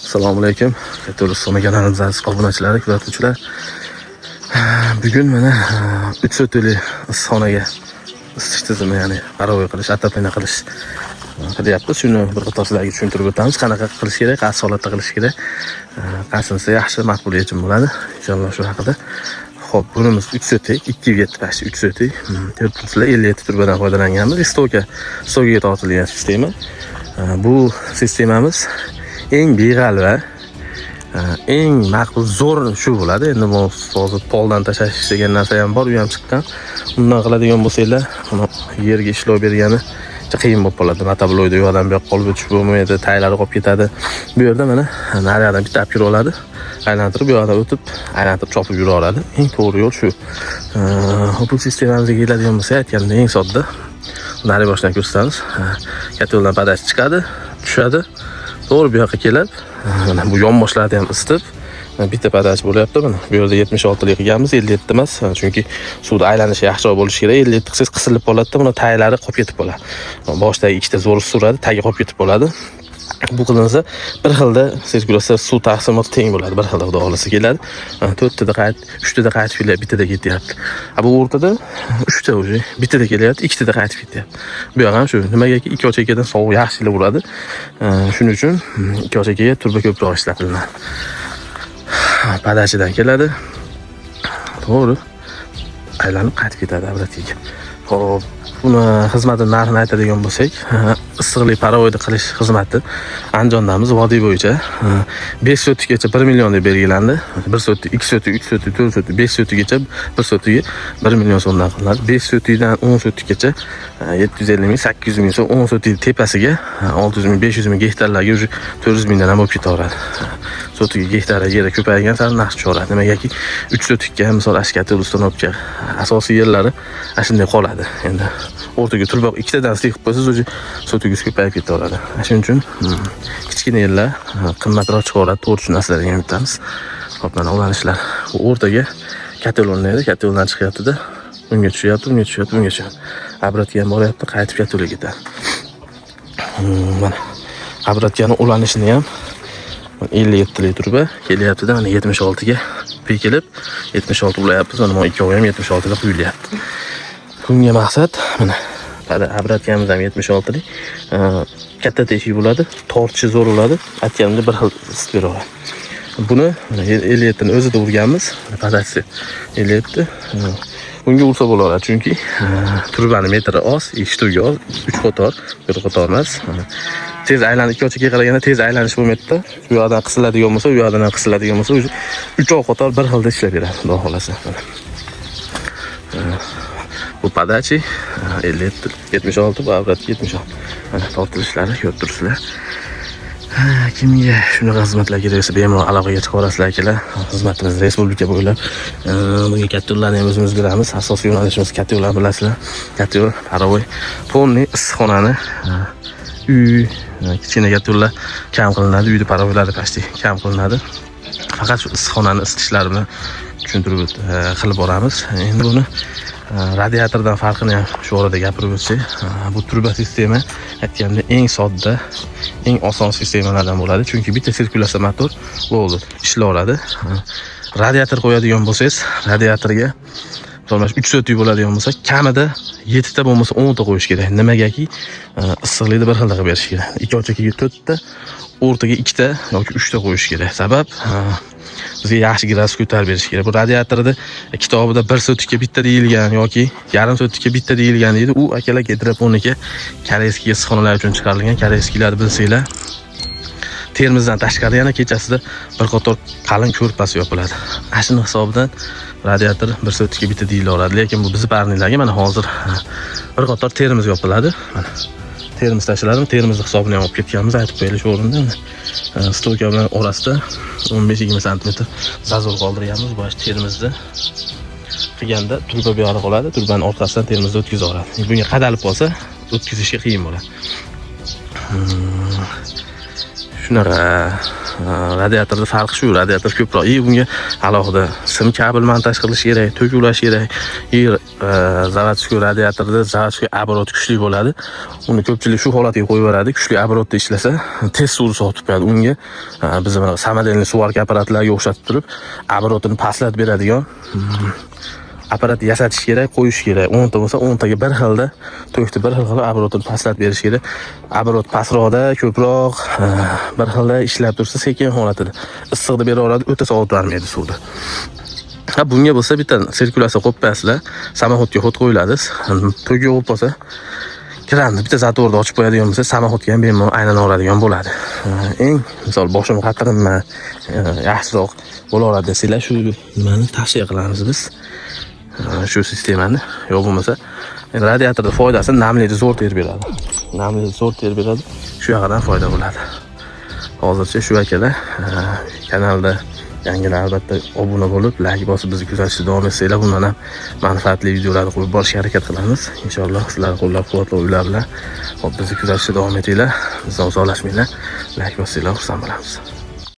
Assalomu alaykum. Katta kanalimiz aziz obunachilari, kuzatuvchilar. Bugun mana 3 sotili issiqxonaga isitish tizimi, ya'ni паровой qilish, отопление qilish qilyapmiz. Shuni bir qator sizlarga tushuntirib o'tamiz. Qanaqa qilish kerak, qaysi holatda qilish kerak, qaysinisi yaxshi, maqbul yechim bo'ladi. Inshaalloh shu haqida. Xo'p, bunimiz 3 sotik, 2,7 почти 3 sotik. Ko'rib turibsizlar, 57 trubadan foydalanganmiz. Stokaga tortilgan sistema. Bu sistemamiz eng beg'alva, eng maqbul, zo'r shu bo'ladi. Endi bu hozir poldan tashlash degan narsa ham bor, u ham chiqqan. Undan qiladigan bo'lsanglar, uni yerga ishlov bergani qiyin bo'lib qoladi. Motabloyda u yoqdan bu yoqqa olib o'tish bo'lmaydi, taylari qolib ketadi. Bu yerda mana nariyoqdan bitta olib kirib oladi, aylantirib bu yoqdan o'tib, aylantirib chopib yuraveradi. Eng to'g'ri yo'l shu. Bu sistemamizga keladigan bo'lsak, aytganimdek, eng sodda. Nari boshdan ko'rsatamiz. Katta yo'ldan подача chiqadi, tushadi. To'g'ri bu yoqqa kelib, mana bu yonboshlarni ham isitib, bitta подача bo'lyapti mana. Bu yerda 76 lik qilganmiz, 57 emas. Chunki suvni aylanishi yaxshiroq bo'lishi kerak. 57 qilsangiz qisilib qoladi-da, buni taylari qolib ketib qoladi. Boshidagi ikkita zo'r suradi, tagi qolib ketib qoladi. Bu qilinsa bir xilda sirkulyatsiya, suv taqsimoti teng bo'ladi. Bir xilda, xudo xohlasa, keladi. To'rttada qayt, uchtada qaytib kelyapti, bittada ketyapti. A bu o'rtada uchta уже bittada kelyapti, ikkitada qaytib ketyapti. Bu yoq ham shu. Nimagaki ikki ochakadan sovuq yaxshilab uradi. Shuning uchun ikki ochakaga turba ko'proq ishlatiladi. Подача dan keladi. To'g'ri. Aylanib qaytib ketadi обратно ga. Xo'p, buni xizmati narxini aytadigan bo'lsak, issiqlik паровой da qilish xizmati Andijondamiz, vodiy bo'yicha 5 sotikacha 1 million deb belgilandi. 1 sotik, 2 sotik, 3 sotik, 4 sotik, 5 sotikgacha 1 sotiga 1 million so'mdan qilinadi. 5 sotikdan 10 sotikgacha 750 ming, 800 ming so'm, 10 sotik tepasiga 600 ming, 500 ming gektarlarga уже 400 mingdan ham bo'lib ketaveradi. Sotiga, gektari yeri ko'paygan sari narx tushaveradi. Nimagaki 3 sotikka misol Ashkat, установка asosiy yerlari ana shunday qoladi. Endi o'rtaga turba ikkitadan qilib qo'ysangiz, уже sotigingiz ko'payib ketaveradi. Shuning uchun kichkina yerlar qimmatroq chiqaveradi, to'g'ri tushunasizlar degan umiddamiz. Hop, mana ulanishlar. Bu o'rtaga котёл o'rnaydi, котёл dan chiqyapti-da, unga tushyapti, unga tushyapti, unga tushyapti. Обратка ham boryapti, qaytib котёл ga ketadi. Mana обратка ni ulanishini ham 57 lik turba kelyapti-da, mana 76 ga bekilib, 76 ulayapmiz. Mana bu ikkovi ham 76 da quyilyapti. Bunga maqsad mana обратка miz ham 76 lik. Katta teshik bo'ladi, tortishi zo'r bo'ladi. Aytganimdek, bir xil isitib beraveradi. Buni mana 57 ni o'zida urganmiz. Подача 57. Bunga ursa bo'laveradi, chunki turbani metri oz, eshituvi oz, 3 qator, bir qator emas. Tez aylanib, ikki ochaga qaraganda tez aylanish bo'lmaydida. Bu yoqdan qisiladigan bo'lsa, u yoqdan ham qisiladigan bo'lsa, уже uchov qator bir xilda ishlab beradi, xudo xohlasa. Mana. Bu подачи 57, 76, bu обратка 76. Mana tortilishlari ko'rib turibsizlar. Ha, kimga shunaqa xizmatlar kerak bo'lsa, bemalol aloqaga chiqaverasizlar, akalar. Xizmatimiz respublika bo'ylab. Bunga katta yo'llarni ham o'zimiz beramiz. Asosiy yo'nalishimiz katta yo'llar, bilasizlar. Katta yo'l, паровой, полный issiqxonani, uy, kichkina katta yo'llar kam qilinadi. Uyda паровой lari почти kam qilinadi. Faqat shu issiqxonani isitishlari bilan tushuntirib qilib boramiz. Endi buni radiatordan farqini ham shu orada gapirib o'tsak, bu turba sistema aytganda eng sodda, eng oson sistemalardan bo'ladi, chunki bitta sirkulyatsiya motor bo'ldi, ishlayveradi. Radiator qo'yadigan bo'lsangiz, radiatorga misol mana shu 3 sotik bo'ladigan bo'lsa, kamida yettita, bo'lmasa 10 ta qo'yish kerak. Nimagaki issiqlikni bir xilda qilib berish kerak. Ikki ochakaga to'rtta, o'rtaga ikkita yoki uchta qo'yish kerak. Sabab bizga yaxshi gradus ko'tarib berish kerak. Bu radiatorda kitobida 1 sotikka bitta deyilgan yoki yarim sotikka bitta deyilgan deydi. U, akalar, gidroponika, корейский issiqxonalar uchun chiqarilgan. Корейский larni bilsanglar, termizdan tashqari yana kechasida bir qator qalin ko'rpasi yopiladi. Ana shuni hisobidan radiator 1 sotikka bitta deyilaveradi. Lekin bu bizni парник larga mana hozir bir qator termiz yopiladi. Mana termiz tashladimi, termizni hisobini ham olib ketganmiz, aytib qo'yaylik shu o'rinda. Mana stoyka bilan orasida 15-20 santimetr зазор qoldirganmiz. Bu termizni qilganda turba bu yoqda qoladi, turbani orqasidan termizni o'tkazaveradi. Bunga qadalib qolsa, o'tkazishga qiyin bo'ladi. Shunaqa. Radiatorda farqi shu, radiator ko'proq. И bunga alohida sim kabel montaj qilish kerak, tok ulash kerak. И заводской radiatorda заводской оборот kuchli bo'ladi. Uni ko'pchilik shu holatga qo'yib yuboradi. Kuchli оборот da ishlasa, tez suvni sovutib qo'yadi. Unga biz mana самодельный сварка apparatlarga o'xshatib turib, оборот ini pastlatib beradigan apparat yasatish kerak, qo'yish kerak. 10 ta bo'lsa, 10 taga bir xilda tokni bir xil qilib оборот ini pastlatib berish kerak. Оборот pastroqda ko'proq bir xilda ishlab tursa, sekin holatida issiqni beraveradi, o'ta sovutib yubormaydi suvni. Ha, bunga bo'lsa bitta sirkulyatsiya qo'yib qo'yasizlar, самоход ga ход qo'yiladi. Tok yo'q bo'lib qolsa, kranni bitta затвор ni ochib qo'yadigan bo'lsa, самоход ga ham bemalol aylanaveradigan bo'ladi. Eng misol boshim qatirinma, yaxshiroq bo'laveradi desanglar, shu nimani tavsiya qilamiz biz. Shu sistemani. Yo'q bo'lmasa, radiatorda foydasi namlikni zo'r terib beradi. Namlikni zo'r terib beradi. Shu yog'idan foyda bo'ladi. Hozircha shu, akalar, kanalda yangilar albatta obuna bo'lib, layk bosib bizni kuzatishda davom etsanglar, bundan ham manfaatli videolarni qo'yib borishga harakat qilamiz. Inshaalloh sizlar qo'llab-quvvatlovlar bilan. Hop, bizni kuzatishda davom etinglar. Bizdan uzoqlashmanglar. Layk bossanglar, xursand bo'lamiz.